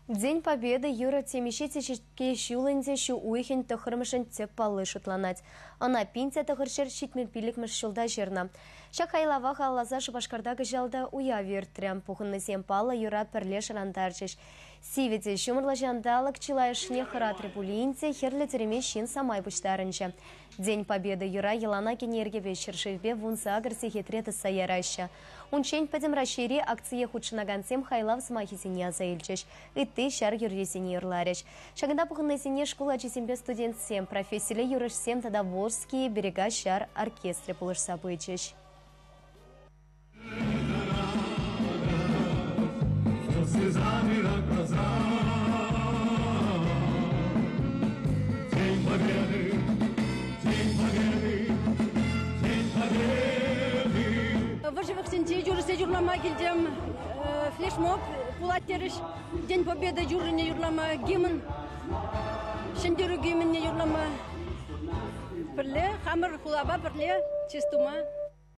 День Победы юрӑ темиҫе теҫетке ҫул ӗнтӗ ҫу уйӑхӗн тӑххӑрмӗшӗн тӗп палли шутланать. Ӑна 1975-мӗш ҫулта ҫырнӑ. Ҫак хайлава халалласа Шупашкарта кӑҫал та уяв иртрӗ. Пухӑннисем паллӑ юрра пӗрле шӑрантарчӗҫ. Сивӗ те ҫумӑрлӑ ҫанталӑк чылайӑшне хӑратрӗ пулин те хӗрлӗ тӗреме ҫын самай пуҫтарӑнчӗ. День Победы юрра йӑлана кӗнӗ йӗркепе ҫӗршывпе 18 сехетре тӑсса яраҫҫӗ. Унччен Пӗтӗм Раҫҫейри акцие хутшӑнакансем хайлав сӑмахӗсене аса илчӗҫ, ытти ҫар юррисене юрларӗҫ. Ҫакӑнта пухӑннисене шкул ачисемпе студентсем, профессиллӗ юрӑҫсем тата Волжские берега ҫар оркестрӗ пулӑшса пычӗҫ. День Победы, День Победы, День Победы. Вӑрҫӑ вӑхӑтӗнче юрӑсем юрлама килтӗм. Флешмоб пулать терӗҫ. День Победы юррине юрлама, гимн, Ҫӗнтерӳ гимнне юрлама. Пӗрле хамӑр хулапа пӗрле чыс тума.